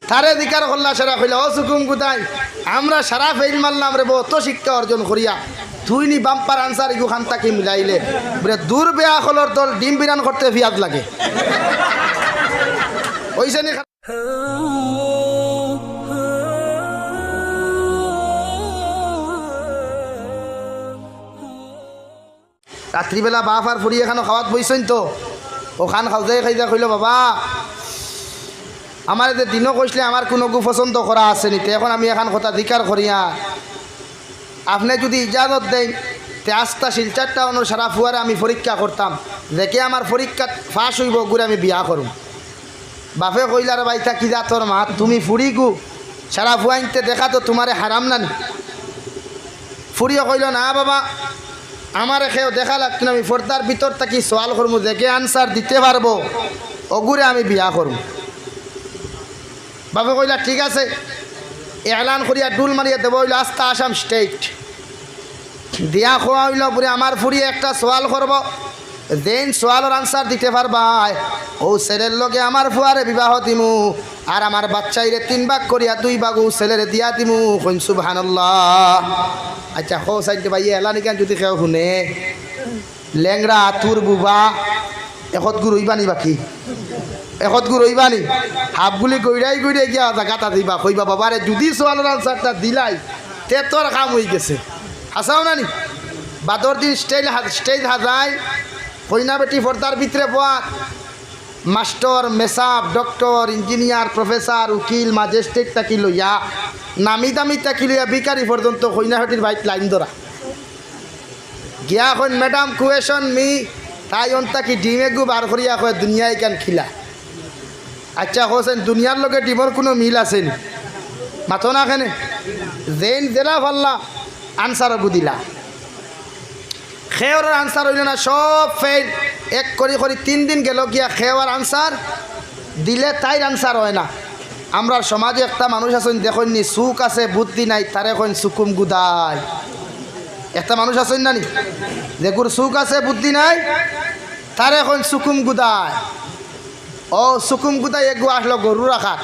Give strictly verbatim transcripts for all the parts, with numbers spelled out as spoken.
তারে জিকার করলা, সারা কইলা, "ও সুকুম গুদাই, আমরা সারা ফেইল মারলাম রে, বহুত শিক্ষা অর্জন করিয়া। তুই নি বাম্পার আনসার ইগু খান থাকি মিলাইলে।" বুলে, "দূর বেআকলর দল, ডিম বিরান করতে পিয়াজ লাগে।" অইছে নি? রাত্রিবেলা বাপ আর ফুড়ি এখানো খাওয়াত বইছইন তো, অখান খাওজাই খাইজা কইলো, "বাবা, আমারে যে দিনও কইছলে আমার কুনুগু পছন্দ করা আছে নি, তে এখন আমি এখান কথা জিকার করিয়া, আপনে যুদি ইজাজত দেইন, তে আস্তা শিলচর টাউনর সারা ফুয়ারে আমি পরীক্ষা করতাম, যেকে আমার পরীক্ষাত পাশ অইবো, অগুরে আমি বিয়া করমু।" বাপে কইলা, "রে বা, ইতা কি জাতর মাত? তুমি ফুড়িগু, সারা ফুয়াইন্তে দেখা তো তুমারে হারাম না নি?" ফুড়িয়ে কইলো, "না বাবা, আমারে কেউ দেখা লাগতো না, আমি পর্দার ভিতর থাকি সওয়াল করমু, যেকে আনসার দিতে পারবো, অগুরে আমি বিয়া করমু।" বাপে কইলা, "ঠিক আছে।" এলান করিয়া ডুল মারিয়া দেওয়া অইলো আস্তা আসাম স্টেট। দিয়া কওয়া অইলো, "বুলে আমার ফুড়িয়ে একটা সওয়াল করবো, যেইন সওয়ালর আনসার দিতে পারবায়, অউ ছেলের লগে আমার ফুয়ারে বিবাহ দিমু, আর আমার বাচ্চাইরে তিন ভাগ করিয়া দুই ভাগ অউ ছেলেরে দিয়া দিমু।" কইন সুবহানাল্লাহ। আচ্ছা, কও চাইন তে ভাই, এলান ইখান যুদি কেউ হুনে, লেংড়া, আতুর, বুবা, একতগু রইবা নি বাকি? একতগু রইবা নি? হাবগুলি গইড়াই গইড়াই গিয়া জাগাত দিবা, কইবা, "বাবারে, যুদি সওয়ালর আনসারটা দিলাই, তে তোর কাম অইগেছে।" হাছাউ না নি? বাদর দিন স্টেজ হা-, স্টেজ হাজাইন, কইনা বেটি পর্দার ভিতরে বওয়াত, মাস্টর, মেসাব, ডক্টর, ইঞ্জিনিয়ার, প্রফেসর, উকিল, ম্যাজিস্ট্রেট থাকি লইয়া, নামি দামি থাকি লইয়া ভিখারি পর্যন্ত কইনা বেটির বাড়িত লাইন ধরা। গিয়া কইন, "Madam, question me।" তাই অন থাকি ডিম এগু বার করিয়া কয়, "দুনিয়া ইখান কিলা?" আচ্ছা, কওছেন, দুনিয়ার লগে ডিমর কুনু মিল আছে নি? মাতো না কেনে? যেইন যেলা পারলা, আনসার অগু দিলা। কেউরর আনসার অইলো না, সব ফেইল। এক করি করি তিন দিন গেলো গিয়া, কেউর আনসার দিলে তাইর আনসার অয় না। আমরার সমাজো একটা মানুষ আছইন, দেখইন নি, চউখ আছে, বুদ্ধি নাই, তারে কইন সুকুম গুদাই। একটা মানুষ আছইন না নি, যেগুর চউখ আছে, বুদ্ধি নাই, তারে কইন সুকুম গুদাই। অউ সুকুম গুদাই এগু আইলো গরু রাখাত।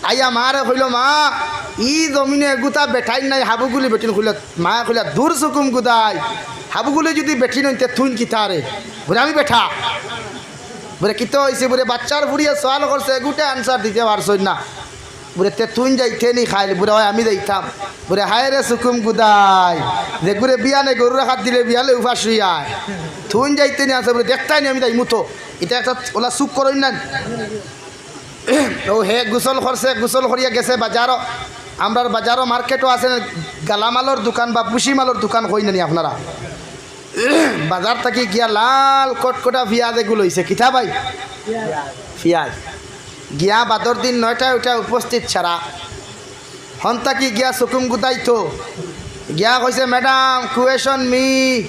আইয়া মারে কইলো, "মা, ই জমিনো এগুতা বেটাইন নাই, হাবুগুলি বেটিন।" কইলো, মায়ে কইলা, "দূর সুকুম গুদাই, হাবুগুলি যুদি বেটিন অইন তে তুইন কিতা রে?" বুলে, "আমি বেটা।" বুলে, "কিতা অইছে?" বুলে, "বাচ্চার ফুড়িয়ে সওয়াল করছে, এগুতে আনসার দিতে পারছইন না।" বুলে, "তে তুইন যাইতে নি খাইল?" বুলে, "অয় আমি যাইতাম।" বুলে, "হায়রে সুকুম গুদাই, যেগুরে বিয়ানে গরু রাখাত দিলে বিয়ালে উপাস অইয়া আয়, তুইন যাইতে নি আছে?" বুলে, "দেখতায় নি আমি যাইমু তো।" ইতা একটা অলা চুপ করইন না। অউ হে গোসল করছে, গোসল করিয়া গেছে বাজারো। আমরার বাজারো মার্কেটো আছে না, গালামালর দোকান বা পুশিমালর দোকান কইন না নি আপনারা? বাজার থাকি গিয়া লাল কটকটা পিয়াজ এগু লইছে। কিতা ভাই? পিয়াজ। গিয়া বাদর দিন নয়টায় উঠা উপস্থিত সারা। হন থাকি গিয়া সুকুম গুদাইতো। গিয়া কইছে, "Madam, question me।"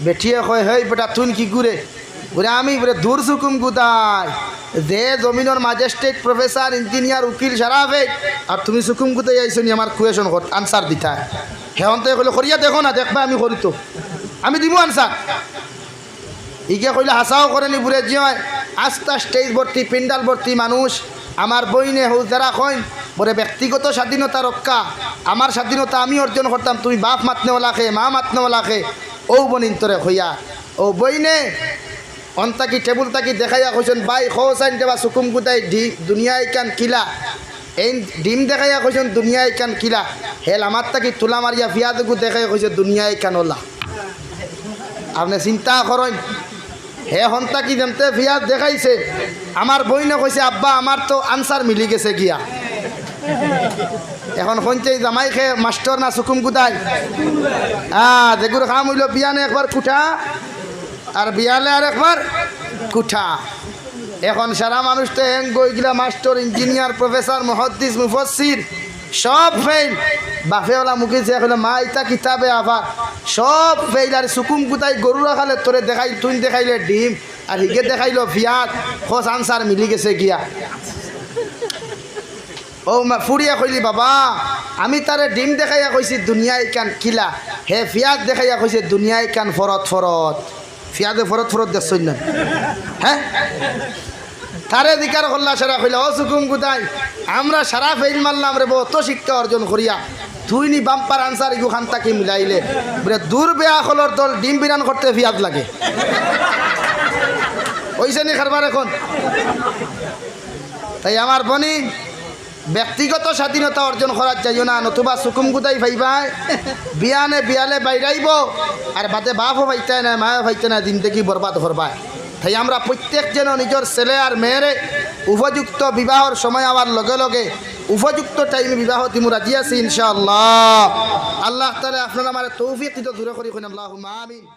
বেটিয়ে কয়, "হেই বেটা, তুইন কিগুরে?" বুলে, "আমি।" বুলে, "দূর সুকুম গুদাই, যে জমিনর ম্যাজিস্ট্রেট, প্রফেসর, ইঞ্জিনিয়ার, উকিল সারা ফেইল, আর তুমি সুকুম গুদাই আইছো নি আমার question কর, আনসার দিতায়?" হে অন্তে কইলো, "করিয়া দেখো না, দেখবায় আমি করি তো, আমি দিমু আনসার।" ইগে কইলা, "হাছাউ করে নি?" বুলে, "জি অয়।" আস্তা স্টেজ ভর্তি, পিন্ডাল ভর্তি মানুষ। আমার বইনে হউ যারা কইন, বুলে, "ব্যক্তিগত স্বাধীনতা রক্ষা, আমার স্বাধীনতা আমি অর্জন করতাম, তুমি বাপ মাতনেওয়ালা কে, মা মাতনেওয়ালা কে।" অউ বইনতরে কইয়া, অউ বইনে অন থাকি টেবুল থাকি দেখাইয়া কইছইন, "ভাই, কও চাইন দেবা সুকুম গুদাই ডি-, দুনিয়া ইখান কিলা?" এইন ডিম দেখাইয়া কইছইন, "দুনিয়া ইখান কিলা?" হে লামাত থাকি তুলা মারিয়া পিয়াজ এগু দেখাইয়া কইছে, "দুনিয়া ইখান অলা।" আপনে চিন্তা করইন, হে হন থাকি যেমতে পিয়াজ দেখাইছে, আমার বইনে কইছে, "আব্বা, আমার তো আনসার মিলি গেছে গিয়া।" এখন কইন তে জামাই কে মাস্টর না সুকুম গুদাই? আ, যেগুর কাম অইলো বিয়ানে একবার কুটা, আর বিয়ালে আর একবার কুটা। এখন সারা মানুষ তো এন গইগিলা মাস্টর, ইঞ্জিনিয়ার, প্রফেসর, মুহাদ্দিস, মুফাসসির, সব ফেইল। বাপে অলা মুখে যে কইলো, "মা, ইতা কিতা বে আবার?" সব ফেইল। আর সুকুম গুদাই গরু রাখালে তোরে দেখাই, তুইন দেখাইলে ডিম, আর হিগে দেখাইলো পিয়াজ, কস আনসার মিলি গেছে গিয়া। অউ মা, ফুড়িয়ে কইলি, "বাবা, আমি তারে ডিম দেখাইয়া কইছি দুনিয়া ইখান কিলা, হে পিয়াজ দেখাইয়া কইছে দুনিয়া ইখান ফরত ফরত।" পিয়াজে ফরত ফরত দেখছইন না? হে? তারে জিকার করলা, সারা কইলা, "ও সুকুম গুদাই, আমরা সারা ফেইল মারলাম রে, বহুত শিক্ষা অর্জন করিয়া, তুই নি বাম্পার আনসার ইগু খান তাকি মিলাইলে।" বলে, "দূর বেআখলর দল, ডিম বিরান করতে পিয়াজ লাগে।" অইছে নি কারবার এখন? তাই আমার বইন, ব্যক্তিগত স্বাধীনতা অর্জন করার যাইও না, নতুবা সুকুম গুদাই পাইবায়, বিয়ানে বিয়ালে বাইরাইবো, আর বাদে বাপও পাইতায় না, মায়ও পাইতায় না, জিন্দেগি বরবাদ করবায়। তাই আমরা প্রত্যেক যেন নিজর ছেলে আর মেয়েরে উপযুক্ত বিবাহর সময় আওয়ার লগে লগে উপযুক্ত টাইমে বিবাহ দিমু, রাজি আছি ইনশাআল্লাহ। আল্লাহ তাআলা আপনারা আমারে তৌফিক দিতে দূরে করি কইন, আল্লাহুম্মা আমিন।